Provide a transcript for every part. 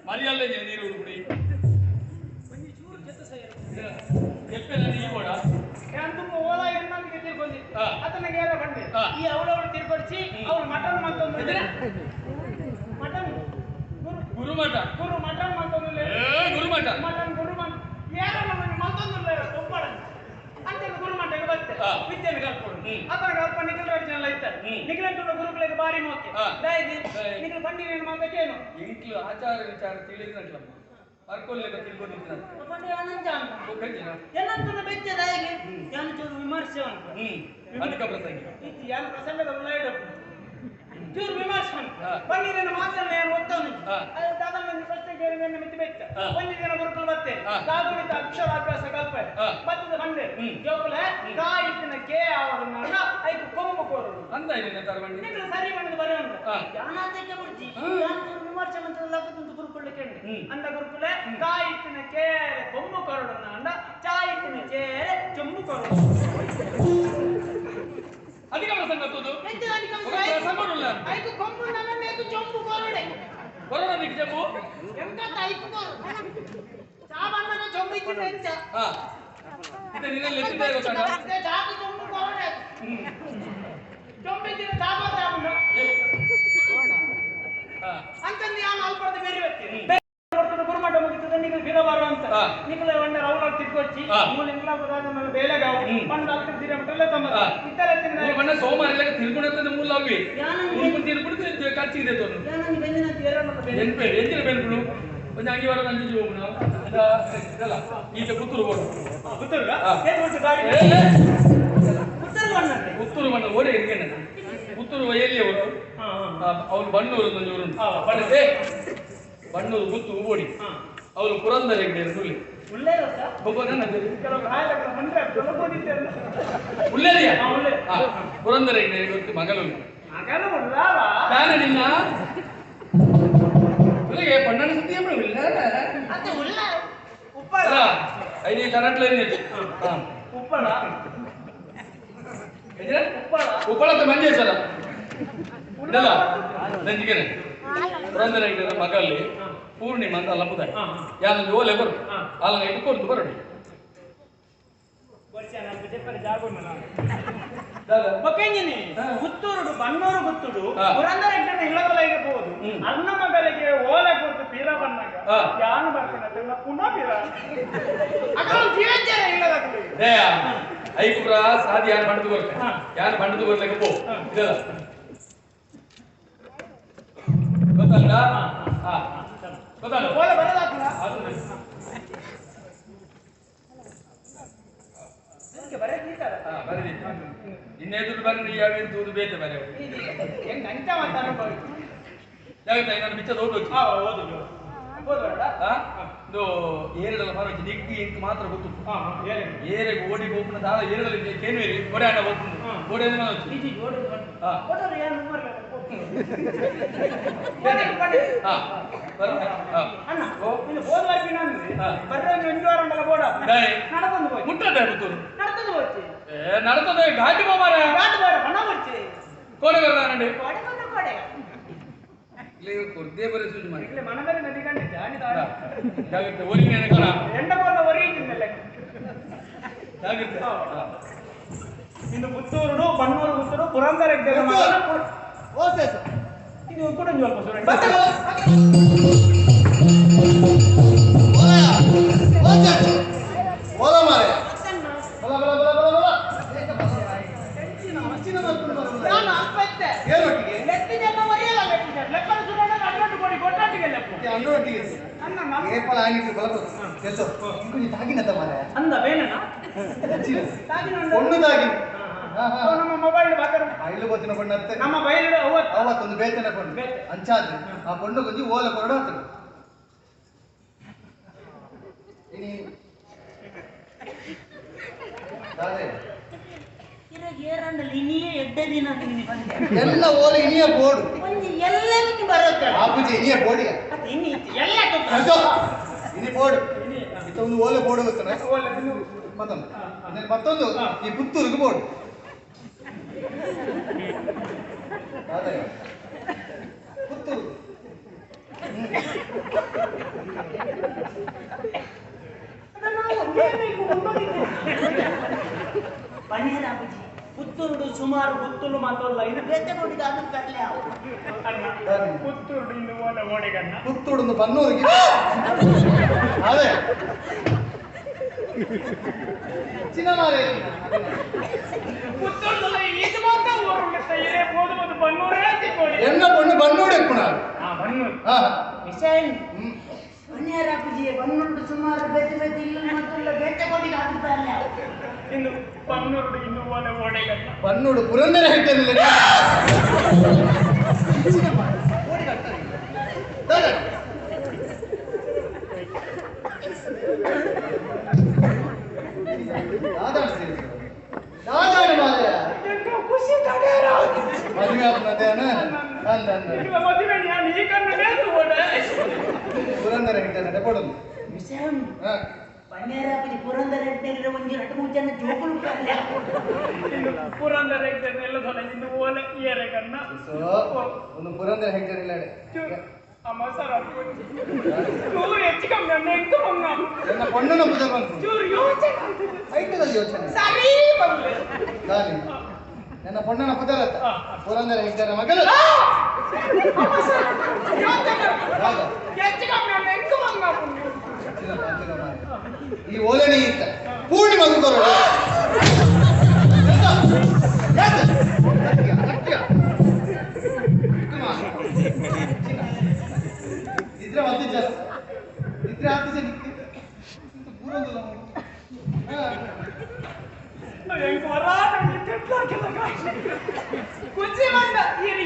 ಮರಿಯಲ್ಲ ನೀರು ಉಡುಪುಡಿ ಗುರುಮಠ ಗುರು ಮಟನ್ ಮಂತೊಂದು ಗುರುಮಠ ಮಟನ್ ಗುರು ಅಂತ ಗುರುಮಠಕ್ಕೆ ಬತ್ತೆ ವಿದ್ಯೆಯನ್ನು ಕಲ್ಪೊಡು ಅತನ ಕಲ್ಪ ನಿಖಿಲ್ ರಾಜನೆಲ್ಲ ಇತ್ತಾರೆ ನಿಖಿಲಂಟು ಗುರುಗಳಿಗೆ ಬಾರಿ ಮೋಕೆ ನಿಖಿಲ್ ಪಂಡಿನ ಮಾತಕ್ಕೇನು ಇಂಕ್ಲು ಆಚಾರ ವಿಚಾರ ತಿಳಿದ್ರಲ್ಲಮ್ಮ ಮರ್ಕೊಲ್ಲೆಗ ತಿಳ್ಕೊಂಡಿದ್ದ ಏನಂತ ಬೆಚ್ಚದಾಗಿ ಯಾನು ಚೂರು ವಿಮರ್ಶೆ ಉಂಟು ಅಧಿಕ ಪ್ರಸಂಗ ಯಾನು ಪ್ರಸಂಗದ ಉಳ್ಳಾಯಿಡಪ್ಪು ಚೂರು ವಿಮರ್ಶೆ ಉಂಟು ಪಂಡಿತನ ಮಾತನ್ನ ಏನು ಒತ್ತವನು ದಾದ ಪ್ರಶ್ನೆ ಕೇಳಿದ ಮಿತಿ ಬೆಚ್ಚ ಒಂದು ದಿನ ಗುರುಕುಲ ಬತ್ತೆ ದಾದುಡಿತ ಅಕ್ಷರಾಭ್ಯಾಸ ಕಲ್ಪ ಬತ್ತದ ಬಂದೆ ಜೋಕುಲೆ ಕಾಯಿತ್ತಿನ ಕೆ ಆವರನ್ನ ಐಕು ಕೊಂಬು ಕೋರು ಅಂದ ಇಲ್ಲ ತರಬಂಡಿ ನಿಖಿಲ್ ಸರಿ ಬಂದು ಬರೋಣ ಯಾನಾದಕ್ಕೆ ಬುಡ್ಜಿ ಯಾನು ಚೂರು ವಿಮರ್ಶೆ ಮಂತ್ರದ ಲಕ್ಕುಂತು ಗುರುಕುಲ ಕೇಳಿ ಅಂದ ಗುರುಕುಲೆ ಕಾಯಿತ್ತಿನ ಕೇರೆ ಕೊಂಬು ಕೊರಡನ್ನ ಅಂದ ಚಾಯಿತ್ತಿನ ಚೇರೆ ಚೊಂಬು ಕೊರಡು ಅಧಿಕ ಪ್ರಸಂಗ ತೋದು ಐಕು ಕೊಂಬು ನನ್ನ ಐಕು ಚೊಂಬು ಕೊರಡೆ ಕೊರಡ ನಿಕ್ ಜಂಬು ಎಂಕತ್ತ ಐಕು ಕೊರು ಚಾಬಣ್ಣನ ಚೊಂಬು ಇತ್ತಿನ ಎಂಚ ಇದು ನಿನ್ನ ಲೆತ್ತಿದೆ ಗೊತ್ತಾಗ ಚಾಕು ಚೊಂಬು ಕೊರಡೆ ಚೊಂಬು ಇತ್ತಿನ ಚಾಬ ಚಾಬಣ್ಣ ಅಂತಂದು ಯಾನು ಅಲ್ಪದ ಬೇರೆ ವ್ಯಕ್ತಿ ಗುರುಮಠ ಮುಗಿತದೆ ನಿಖಿಲ್ ಬಿರಬಾರು ಅಂತ ನಿಖಿಲ ಒಂಡ ರೌಲ ತಿಕ್ಕೊಚ್ಚಿ ಮೂಲ ಇಂಗ್ಲಾಪದ ಬೇಲೆಗಾವು ಪಂಡ ಹತ್ತು ದಿನ ತಮ್ಮ ಇತ್ತರ ಬಣ್ಣ ಸೋಮವಾರ ಇಲ್ಲ ತಿಳ್ಕೊಂಡಂತ ಮೂಲ ಅವಿ ಉಳ್ಕೊಂಡು ತಿಳ್ಕೊಂಡು ಖರ್ಚಿಗೆ ತೋರು ಎನ್ಪೆ ಎಂಜಿನ ಬೆನ್ಪುಡು ಒಂಜಿ ಅಂಗಿ ವಾರ ಅಂಜಿ ಹೋಗುನು ಇದಲ್ಲ ಈತ ಪುತ್ತೂರು ಬೋಡು ಪುತ್ತೂರು ಪುತ್ತೂರು ಬಣ್ಣ ಓಡೆ ಇರ್ಗೇನೆ ಪುತ್ತೂರು ಎಲ್ಲಿ ಅವರು ಅವನು ಬಣ್ಣೂರು ಒಂಜಿ ಊರು ಬಣ್ಣ ಬಣ್ಣೂರು ಗುತ್ತು ಬೋಡಿ ಅವನು ಪುರಂದರ ಹೆಗ್ಡೆ ಸುಳ್ಳಿ ಉಳ್ಳೇರಿಯ ಪುರಂದರ ಹೆಗ್ಡೆ ಗೊತ್ತು ಮಗಳು ನಾನು ನಿನ್ನ ಪಣ್ಣನ ಸುದ್ದಿ ಐದು ಕನ್ನಡ ಉಪ್ಪಳ ಉಪ್ಪಳದ ಮಂಜೇಶ್ವರ ಇದಲ್ಲ ನಂಜಿಗೆನೆ ಪುರಂದರ ಹೆಗ್ಡೆ ಮಗಲ್ಲಿ ಪೂರ್ಣಿಮಾ ಅಂತ ಅಲ್ಲ ಯಾನೊಂದು ಓಲೆ ಬರು ಅಲ್ಲ ಇಟ್ಟು ಕೊಡ್ತು ಬರೋಡಿ ಪುತ್ತೂರು ಬನ್ನೂರು ಗುತ್ತುಡು ಪುರಂದರ ಹೆಗ್ಗಡೆ ಇಲ್ಲದೊಳಗೆ ಹೋದು ಅನ್ನ ಮಗಳಿಗೆ ಓಲೆ ಕೊಡ್ತು ಪೀರ ಬಂದಾಗ ಯಾನು ಬರ್ತೀನಿ ಪುನಃ ಪೀರ ಐಕುಬ್ರ ಸಾದಿ ಯಾರು ಬಂಡದು ಬರ್ಲೆ ಯಾರು ಬಂಡದು ಬರ್ಲಿಕ್ಕೆ ಪೋ ಇದಲ್ಲ ಗೊತ್ತಲ್ಲ ಗೊತ್ತಲ್ಲ ಓಲೆ ಬರೋದಾಗ್ತದ ಇನ್ನೆದುರು ಬನ್ನಿ ಯಾವೇನು ತೂದು ಬೇತೆ ಬರೆ ಹೆಂಗ್ ಅಂಚ ಮಾತಾಡ ಜಾಗ್ರತೆ ನಾನು ಬಿಚ್ಚದ ಓದು ಓದು ಇದು ಏರಡಲ್ಲ ಪರವಾಗಿ ನಿಗ್ಗಿ ಇಂಕ್ ಮಾತ್ರ ಗೊತ್ತು ಏರೆಗೆ ಓಡಿ ಹೋಗ್ನ ದಾದ ಏರಡಲ್ಲಿ ಕೇನುವೇರಿ ಓಡೆ ಅಣ್ಣ ಹೋಗ್ತು ಓಡೆ ಮುಟ್ಟದೆ ಪುತ್ತೂರು ನಡತದೆ ಘಾಟಿ ಮಾರ ಕೋಡೆ ಬರ್ದಾనండి ಇಲ್ಲಿ ಕೊರ್ದೇ ಬರೆ ಸೂಜಿ ಮಾಡಿ ಜಾಗ್ರತೆ ಓರಿನ ಕಣ ಜಾಗ್ರತೆ ಇನ್ನು ಪುತ್ತೂರು ಬನ್ನೂರು ಪುತ್ತೂರು ಪುರಂದರ ಇದು ಕೂಡ ನಮ್ಮ ಬೈಲು ಅವತ್ತೊಂದು ಬೇತನ ಪೊಣ್ಣು ಅಂಚಾದ್ರೆ ಆ ಪೊಣ್ಣು ಕೊಂಚ ಓಲ ಕೊರಡು ಆತನು ಎಲ್ಲ ಓಲ ಇನಿಯ ಬೋರ್ಡು ಆಪುಜಿ ಇನಿಯ ಬೋಡಿ ಇನಿ ಬೋರ್ಡು ಇತ್ತ ಒಂದು ಓಲೆ ಬೋರ್ಡು ಗೊತ್ತನ ಮತ್ತೊಂದು ಮತ್ತೊಂದು ಈ ಪುತ್ತೂರಿಗೆ ಬೋರ್ಡ್ ಪುತ್ತೂರು ಪುತ್ತೂರುಡು ಸುಮಾರು ಪುತ್ತೂರು ಮಾತಲ್ಲ ಇದು ಬೇತೆ ಕೊಟ್ಟಿದ್ದು ಅದು ತರಲೆ ಪುತ್ತೂರುಡು ಇನ್ನು ಓಡ ಓಡೆಗಣ್ಣ ಪುತ್ತೂರು ಬನ್ನೂರಿಗೆ ಅದೇ ಚಿನ್ನಮಾರೆ ಪುತ್ತೂರು ಇದು ಮಾತ್ರ ಇರೇ போதும் ಬನ್ನೂರೇ ತಿಕ್ಕೋಡಿ ಎನ್ನ ಪೊಣ್ಣು ಬನ್ನೂಡೆ ಪುಣ ಬನ್ನೂರು ವಿಶಾಲ್ ಬನ್ನಿಯರಾಪುಜಿ ಬನ್ನೂರು ಸುಮಾರು ಬೇತೆ ಬೇತೆ ಇಲ್ಲ ಮಾತ್ರ ಬೇತೆ ಕೊಡಿ ಅದು ತರಲೆ ಇನ್ನು ಬನ್ನೂರು ಇನ್ನು ಓಲೆ ಓಡೆಗಣ್ಣ ಬನ್ನೂಡು ಪುರಂದರ ಹೆಟ್ಟನಿಲ್ಲ ಪುರಂದರ ಹೆಟ್ಟನ ಕೊಡೋದು ವಿಶಾಲ್ ಬನ್ನಿಯರಾಪುಜಿ ಪುರಂದರ ಹೆಟ್ಟನಿಲ್ಲ ಒಂದು ಎರಡು ಮೂರು ಜನ ಜೋಕುಲು ತರಲೆ ಪುರಂದರ ಹೆಟ್ಟನೆಲ್ಲ ಇನ್ನು ಓಲೆ ಏರೆಗಣ್ಣ ಒಂದು ಪುರಂದರ ಹೆಟ್ಟನಿಲ್ಲ ಅಮ್ಮ ಸರ್ ಚೂರು ಹೆಚ್ಚು ಕಮ್ಮಿ ಅಣ್ಣ ಎಂತ ಬಂಗ ನನ್ನ ಪೊಣ್ಣನ ಪುದರ್ ಬಂತು ಚೂರು ಯೋಚನೆ ಐಟದಲ್ಲಿ ಯೋಚನೆ ಸರಿ ಬಂದೆ ದಾನಿ ನನ್ನ ಪೊಣ್ಣನ ಪುದರ್ ಅತ್ತ ಪುರಂದರ ಹೆಗ್ಗರ ಮಗನು ಹೆಚ್ಚು ಕಮ್ಮಿ ಅಣ್ಣ ಎಂತ ಬಂಗ ಈ ಓಲಣಿ ಇತ್ತ ಪೂರ್ಣಿಮಾ ಕೊರಡು ಇದ್ರೆ ಮತ್ತೆ ಜಾಸ್ತಿ ಇದ್ರೆ ಹತ್ತು ಜನಕ್ಕೆ ಪೂರೊಂದಿಲ್ಲ ಕುಚ್ಚಿ ಬಂದ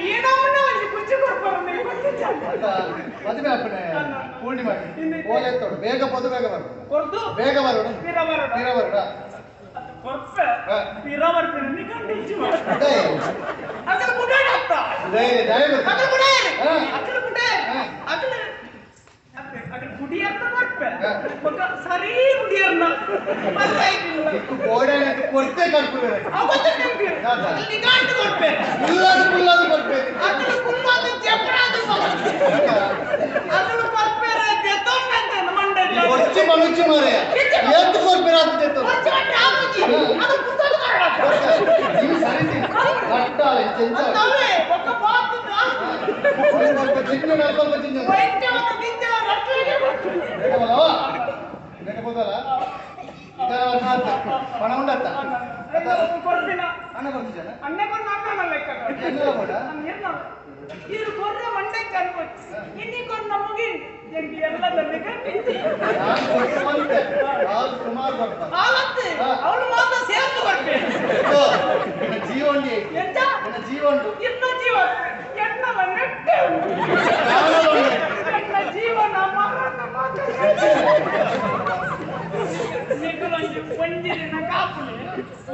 ಏನೋ ಒಂದು ಕುಚ್ಚಿ ಕೊಡ್ಬಾರ ಮದುವೆ ಅಪ್ಪಣೆ ಪೂರ್ಣಿಮಾ ಓಲೆ ತೋಡು ಬೇಗ ಪೋದು ಬೇಗ ಬರು ಕೊರ್ದು ಬೇಗ ಬರೋಣ ಪಿರ ಬರೋಣ ಪಿರ ಬರೋಣ ಕೊರ್ಪೆ ಪಿರ ಬರ್ತೀನಿ ಕಂಡಿಚ್ಚು ಅಕಲ ಬುಡಾಡ ಅತ್ತ ಅಕಲ ಬುಡಾಡ ಅಕಲ ಬುಡಾಡ ಅಕಲ ಅಕಲ ಗುಡಿಯರ್ನ ಬರ್ಪೆ ಮಗ ಸರಿ ಗುಡಿಯರ್ನ ಗೋಡೆ ಕೊರ್ತೆ ಕಡ್ಪುವೆ ಅವತ್ತು ನಿಮ್ಗೆ ಅಲ್ಲಿ ಗಾಂಡು ಕೊಡ್ಪೆ ಕುಲ್ಲಾದು ಕುಲ್ಲಾದು ಕೊಡ್ಪೆ ಅಕಲ ಕುಲ್ಲಾದು ಜೆಪ್ರಾದು ಅಕಲ ಕೊರ್ಪೆರ ದೆತೊಂಡಂತ ಮಂಡೆ ಒಚ್ಚಿ ಮನುಚ್ಚಿ ಮಾರೆ ಏತ್ ಕೊರ್ಪೆರ ಅಂತ ದೆತೊ ಒಚ್ಚಿ ಮಂಡೆ ಆಪುಜಿ ಅದು ಪುಸ್ತಕ ಕರಡ ನೀವು ಸರಿ ಕಟ್ಟಾಳೆ ಚೆಂಚ ಅಂತವೇ ಒಕ್ಕ ಬಾತು ಸ್ವಲ್ಪ ಚಿನ್ನ ಸ್ವಲ್ಪ ಚಿನ್ನ ವೈದ್ಯ ಒಂದು ಗಿಂಜ ರಟ್ಲಿಗೆ ಬೇಗ ಬಲವಾ ಬೇಗ ಹೋದಲ್ಲ ಪಣ ಉಂಡತ್ತ ಕೊರ್ಪಿನ ಅಣ್ಣ ಬರ್ತಿದ್ದಾನ ಅಣ್ಣ ಕೊರ್ನ ಅಣ್ಣನ ಲೆಕ್ಕ ಇದು ಕೊರ್ರ ಮಂಡೆ ಕನ್ಪೊಚ್ಚಿ ಇನ್ನಿ ಕೊರ್ನ ಮುಗಿನ್ ಎಂಕ್ ಎಲ್ಲದಲ್ಲಿ ಕಟ್ಟಿಂಚಿ ನಾನು ಕೊಟ್ಟು ಬಂತೆ ಸುಮಾರು ಕೊಟ್ಟ ಆವತ್ತು ಅವಳು ಮಾತ್ರ ಸೇರ್ತು ಕೊಡ್ಪೆ ನನ್ನ ಜೀವಂಡಿ ಎಂತ ನನ್ನ ಜೀವಂಡು ಇನ್ನ ಜೀವ ಎನ್ನಲ ನೆಟ್ಟೆ ಎನ್ನ ಜೀವನ ಮರಣ ಮಾತ್ರ ನಿಕುಲೊಂಜಿ ಒಂಜಿ ದಿನ ಕಾಪುಲೆ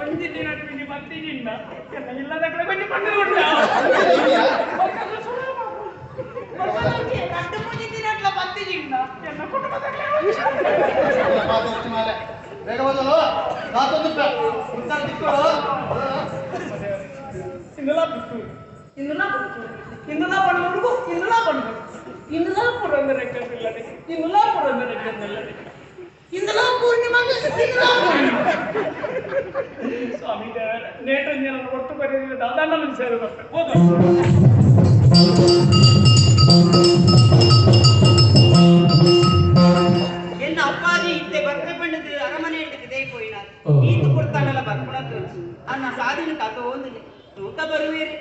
ಒಂಜಿ ದಿನ ಪಿಂಡಿ ಬತ್ತಿಜಿಂಡ ಎನ್ನ ಇಲ್ಲದಕ್ಕಲೆ ಕೊಂಚ ಪಂಡು ಕೊಡ್ಲ ರಡ್ಡು ಮೂಜಿ ದಿನಟ್ಲ ಬತ್ತಿಜಿಂಡ ಎನ್ನ ಕುಟುಂಬದಕ್ಕಲೆ ಬೇಗ ಬದಲು ನಾತೊಂದು ಉತ್ತರ ತಿಕ್ಕೋಡು ಇಂದಲಾ ಬಿಟ್ಟು ಇಂದಲಾ ಬಿಟ್ಟು ಇಂದಲಾ ಪಣ್ಣುಡುಗು ಇಂದಲಾ ಪಣ್ಣು ಇಂದಲಾ ಪುರಂದರ ಕಣ್ಣಿಲ್ಲದೆ ಇಂದಲಾ ಪುರಂದರ ಕಣ್ಣಿಲ್ಲದೆ ಇಂದಲಾ ಪೂರ್ಣಿಮಾ ಇಂದಲಾ ಪೂರ್ಣಿಮಾ ಸ್ವಾಮಿ ದೇವರ ನೇಟಂಜನ ಒಟ್ಟು ಬರೆಯಿಲ್ಲ ದಾದಾನ ಸೇರು ಬರ್ತಾರೆ ಹೋದ ಎನ್ನ ಅಪ್ಪಾಜಿ ಇತ್ತೆ ಬರ್ಪೆ ಪಂಡದು ಅರಮನೆ ಹಿಡಿದು ಪೋಯಿನ ಈತು ಕೊಡ್ತಾನಲ್ಲ ಬರ್ಪುಣ ತೋಚಿ ಅನ್ನ ಸಾಧಿನ ಕಾತ ಒಂದಿಲ್ಲ ತೂಕ ಬರುವೇರಿ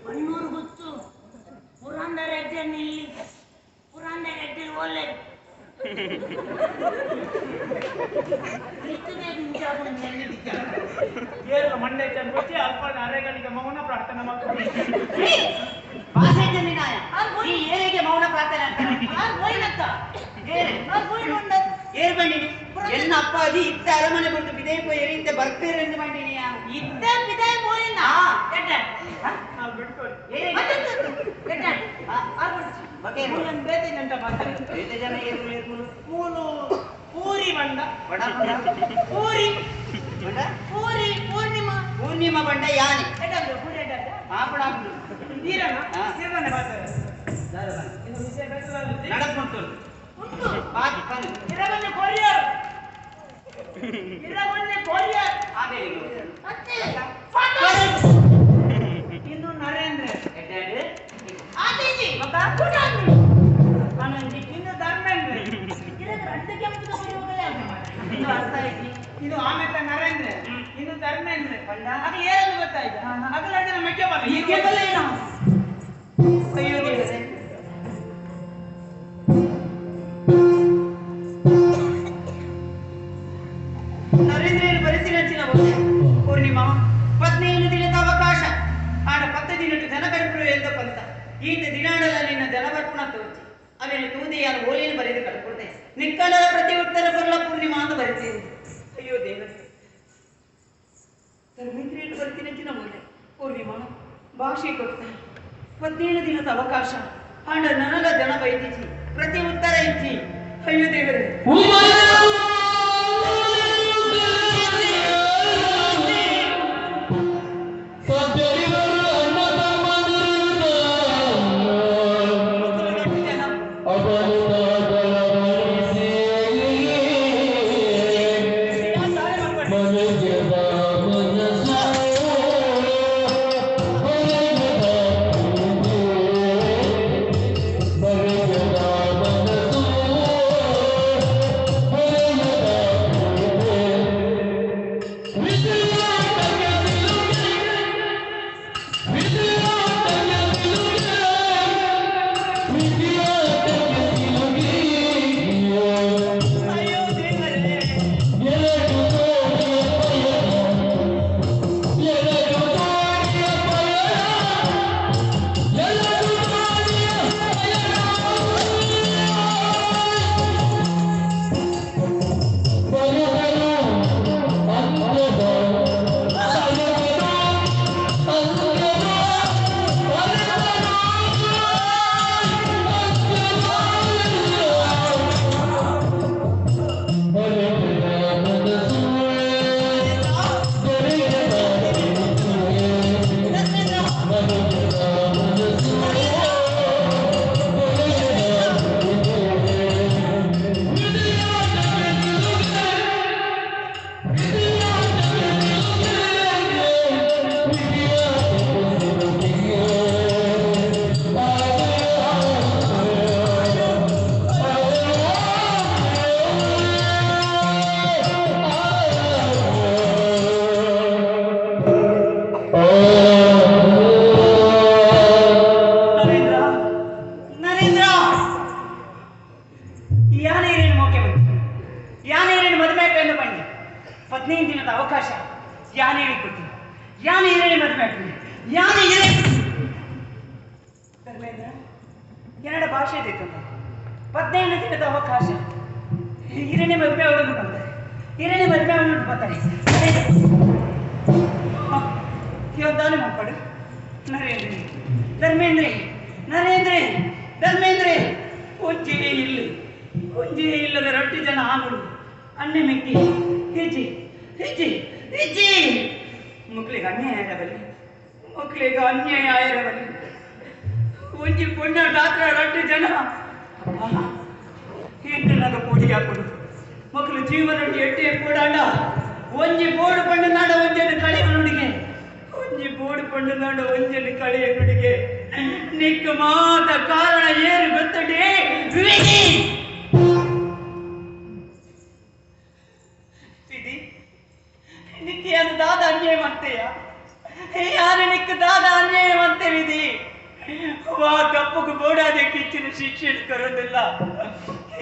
ಬನ್ನೂರು ಗೊತ್ತು ಪುರಂದರ ಹೆಗ್ಡೆನಲ್ಲಿ ಇಲ್ಲಿ ಪುರಂದರ ಹೆಗ್ಡೆ ಓಲೆ ಏರು ಮಂಡೆ ಚಂದ್ರಚಿ ಅಲ್ಪ ಅರೆಗಳಿಗೆ ಮೌನ ಪ್ರಾರ್ಥನೆ ಮಾಡ್ಕೊಂಡು ಭಾಷೆ ಜನಿನಾಯ ಈ ಏರಿಗೆ ಮೌನ ಪ್ರಾರ್ಥನೆ ಏರು ಬಂಡಿನಿ ಎನ್ನ ಅಪ್ಪಾಜಿ ಇತ್ತ ಅರಮನೆ ಬಿಟ್ಟು ಬಿದೇ ಪೋಯಿ ಎರಿಯಿಂದ ಬರ್ಪೇರು ಎಂದು ಬಂಡಿನಿ ಇತ್ತ ಬಿದೇ ಪೋಯಿನ ಮೂಲು ಪೂರಿ ಬಂಡ ಪೂರಿ ಪೂರಿ ಪೂರ್ಣಿಮಾ ಪೂರ್ಣಿಮಾ ಬಂಡ ಯಾನೆ ಇನ್ನು ನರೇಂದ್ರ ಇನ್ನು ಧರ್ಮೇಂದ್ರ ಇದು ಆಮೇಲೆ ನರೇಂದ್ರ ಇನ್ನು ಧರ್ಮೇಂದ್ರ ಅದು ಏನಂದು ಗೊತ್ತಾಯ್ತು ಅಗಲ ಮೆಕ್ಕೆ ಬಲ್ಲ ಅಯ್ಯೋ ದೇವರೇ. ನರೇಂದ್ರನು ಬರೆಸಿನಂಚಿನ ಪೂರ್ಣಿಮಾ 15 ದಿನದ ಅವಕಾಶ ಆಡ 10 ದಿನಟ್ಟು ಜನ ಕರ್ಪುರು ಎಂದ ಪಂತ ಈತ ದಿನಾಡಲ ನಿನ್ನ ಜನ ಬರ್ಪುಣ ತೋಚಿ ಅವೇನು ತೂದೆಯಾನು ಓಲಿಯನ್ನು ಬರೆದು ಕಳ್ಕೊಡ್ದೆ ನಿಕ್ಕಣದ ಪ್ರತಿ ಉತ್ತರ ಬರಲ ಪೂರ್ಣಿಮಾ ಅಂತ ಬರೆತೀನಿ. ಅಯ್ಯೋ ದೇವರೇ, ಧರ್ಮೇಂದ್ರಿಯನ್ನು ಬರೆಸಿನಂಚಿನ ಓಲೆ ಪೂರ್ಣಿಮಾ ಭಾಷೆ ಕೊಡ್ತ 17 ದಿನದ ಅವಕಾಶ ಆಡ ನನಲ ಜನ ಬೈದಿಜಿ ಪ್ರತಿ ಉತ್ತರ ಇಜ್ಜಿ. ಅಯ್ಯೋ ದೇವರೇ.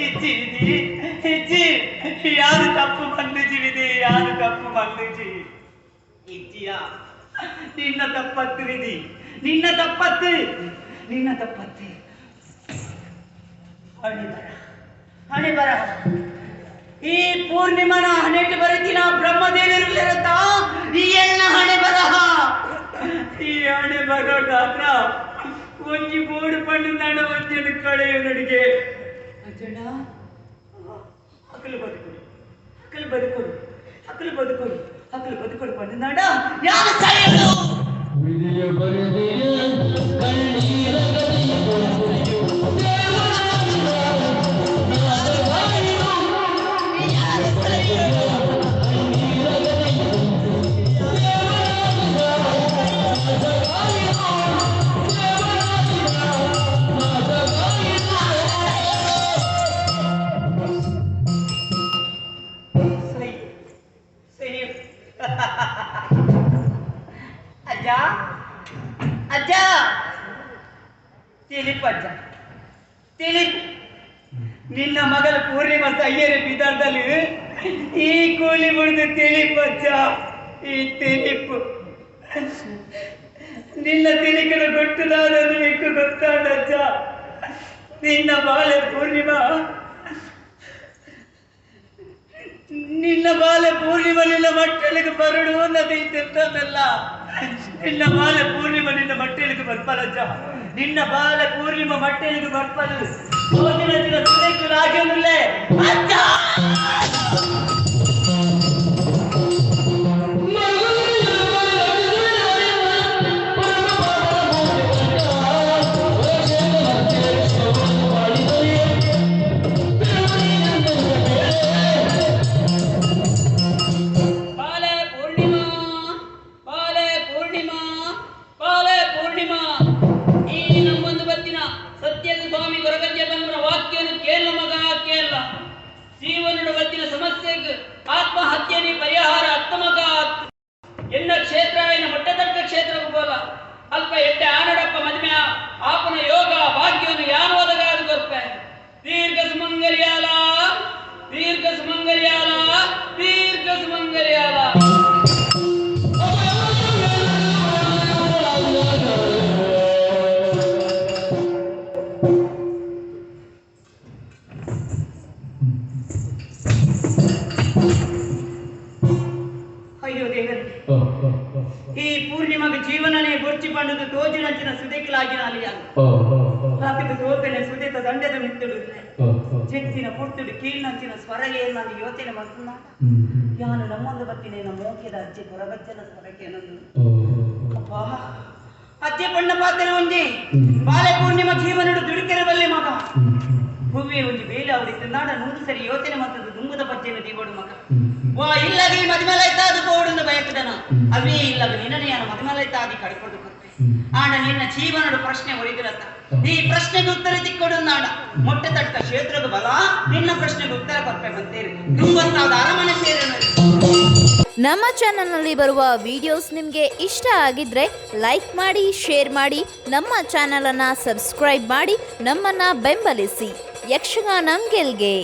ಇಜ್ಜಿ ವಿಧಿ ಇಜ್ಜಿ ಯಾರು ತಪ್ಪು ಬಂದಿಜಿ ವಿಧಿ ಯಾರು ತಪ್ಪು ಬಂದಿಜಿ ಇಜ್ಜಿಯ ನಿನ್ನ ತಪ್ಪತ್ತು ವಿಧಿ ನಿನ್ನ ತಪ್ಪತ್ತು ನಿನ್ನ ತಪ್ಪತ್ತು ಹಣೆ ಬರ ಹಣೆ ಬರ ಈ ಪೂರ್ಣಿಮನ ಹಣೆಟ್ಟು ಬರೀತಿನ ಬ್ರಹ್ಮದೇವಿರುತ್ತ ಈ ಎಣ್ಣ ಹಣೆ ಬರಹ ಈ ಹಣೆ ಬರೋದಾತ್ರ ಒಂಜಿ ಬೋಡು ಪಂಡು ನಡ ಒಂಜನು ಕಳೆಯು ನಡಿಗೆ ಅಜ್ಜಣ್ಣ ಹಕಲು ಬದುಕೊಡು ಹಕಲು ಬದುಕೊಡು ಹಕಲು ಬದುಕೊಡು ಹಕಲು ಬದುಕೊಡು ಪಂಡು ನಡ ಯಾರು ಸಾಯಲು ಸರಿ ಸರಿ ಅಜ್ಜ ಅಜ್ಜ ತಿಳಿಪು ಅಜ್ಜ ತಿಳಿಪು ನಿನ್ನ ಮಗಳ ಪೂರ್ಣಿಮ ಸಯ್ಯರಿ ಬಿದಾರ್ದಲ್ಲಿ ಈ ಕೂಲಿ ಬಿಡಿದು ತಿಳಿಪು ಅಜ್ಜ ಈ ತಿಳಿಪು ನಿನ್ನ ತಿಳಿಕನ ಗೊಟ್ಟುದಾದನ್ನು ಎಕ್ಕು ಗೊತ್ತಾಡಜ್ಜ ನಿನ್ನ ಬಾಳೆ ಪೂರ್ಣಿಮಾ ನಿನ್ನ ಬಾಲೆ ಪೂರ್ಣಿಮ ನಿನ್ನ ಮಟ್ಟಲಿಗೆ ಬರಡು ಅನ್ನೋದು ತಿಂತದಲ್ಲ ನಿನ್ನ ಬಾಲೆ ಪೂರ್ಣಿಮ ನಿನ್ನ ಮಟ್ಟಲಿಗೆ ಬರ್ಪಲಜ್ಜ ನಿನ್ನ ಬಾಲೆ ಪೂರ್ಣಿಮ ಮಟ್ಟಲಿಗೆ ಬರ್ಪಲು ಹೋಗಿನ ದಿನ ಸುರೇಕು ರಾಜನುಲ್ಲೇ ಅಜ್ಜ ಬಾಲೆ ಪೂರ್ಣಿಮಾ ಬಾಲೆ ಪೂರ್ಣಿಮಾ ಬಾಲೆ ಪೂರ್ಣಿಮಾ ಈ ನಮ್ಮೊಂದು ಬತ್ತಿನ ಸತ್ಯದ ಸ್ವಾಮಿ ಕೊರಗಜ್ಜ ಬಂದನ ವಾಕ್ಯನು ಕೇಳ ಮಗ ಕೇಳ ಜೀವನದ ಬತ್ತಿನ ಸಮಸ್ಯೆಗೆ ಆತ್ಮಹತ್ಯೆ ಪರಿಹಾರ ಅತ್ತ ಮಗ ಎನ್ನ ಕ್ಷೇತ್ರ ಎನ್ನ ಮೊಟ್ಟೆತಕ್ಕ ಕ್ಷೇತ್ರಕ್ಕೂ ಬೋಲ ಅಲ್ಪ ಎಡ್ಡೆ ಆನಡಪ್ಪ ಮದುವೆ ಆಪನ ಯೋಗ ಭಾಗ್ಯವನ್ನು ಯಾನೋದಗಾದು ಗೊರ್ಪೆ ದೀರ್ಘ ಸುಮಂಗಲಿಯಾಲ ದೀರ್ಘ ಸುಮಂಗಲಿಯಾಲ ದೀರ್ಘ ಸುಮಂಗಲಿಯಾಲ. ಅಯ್ಯೋ ದೇವರೇ, ಈ ಪೂರ್ಣಿಮಗೆ ಜೀವನನೇ ಬೊರ್ಚಿ ಪಂಡದು ತೋಜಿನಂಚಿನ ಸುದೇಕಲಾಗಿನ ಅಲಿಯಾಗ ಹಾಕಿದ ತೋಪೆನೆ ಸುದೇತ ದಂಡದ ಮಿತ್ತುಡು ಚೆತ್ತಿನ ಪುರ್ತುಡು ಕೀಳ್ನಂಚಿನ ಸ್ವರಗೆ ನಾನು ಯೋಚನೆ ಮಾಡ್తున్నా ಯಾನು ನಮ್ಮೊಂದು ಬತ್ತಿನೇ ಮೋಕೆದ ಅಜ್ಜೆ ಕೊರಗಜ್ಜನ ಸ್ವರಕ್ಕೆ ನಂದು ಅಪ್ಪ ಅಜ್ಜೆ ಬಣ್ಣ ಪಾತ್ರೆ ಒಂಜಿ ಬಾಲೆ ಪೂರ್ಣಿಮ ಜೀವನಡು ದುಡಿಕೆರಬಲ್ಲೆ ಮಗ ಹೂವೇ ಒಂಜಿ ಬೇಲೆ ಅವಡಿತ್ತು ನಾಡ ನೂರು ಸರಿ ಯೋಚನೆ ಮಾಡ್ತದೆ ದುಂಬುದ ಪಜ್ಜೆನ ದೀವಡು ಮಗ ವಾ ಇಲ್ಲಗೆ ಈ ಮದುಮಲೈತಾದು ಬೋಡುಂದು ಬಯಕದನ ಅವೇ ಇಲ್ಲಗ ನಿನ್ನನೆಯಾನ ಮದುಮಲೈತಾದಿ ಕಡಿಕೊಂಡು ಕೊತ್ತೆ ಆಡ ನಿನ್ನ ಜೀವನಡು ಪ್ರಶ್ನೆ ಒರಿದಿರತ್ತ ಈ ಪ್ರಶ್ನೆಗೆ ಉತ್ತರ ತಿಕ್ಕೊಡು ನಾಡ ಮೊಟ್ಟೆ ತಟ್ಟ ಕ್ಷೇತ್ರದ ಬಲ ನಿನ್ನ ಪ್ರಶ್ನೆಗೆ ಉತ್ತರ ಕೊಪ್ಪೆ ಬಂತೇರಿ ದುಂಬತ್ತಾದ ಅರಮನೆ ಸೇರಿನ. ನಮ್ಮ ಚಾನೆಲ್ನಲ್ಲಿ ಬರುವ ವಿಡಿಯೋಸ್ ನಿಮಗೆ ಇಷ್ಟ ಆಗಿದ್ರೆ ಲೈಕ್ ಮಾಡಿ, ಶೇರ್ ಮಾಡಿ, ನಮ್ಮ ಚಾನಲನ್ನು ಸಬ್ಸ್ಕ್ರೈಬ್ ಮಾಡಿ, ನಮ್ಮನ್ನು ಬೆಂಬಲಿಸಿ. ಯಕ್ಷಗಾನ ಗೆಲ್ಗೆ.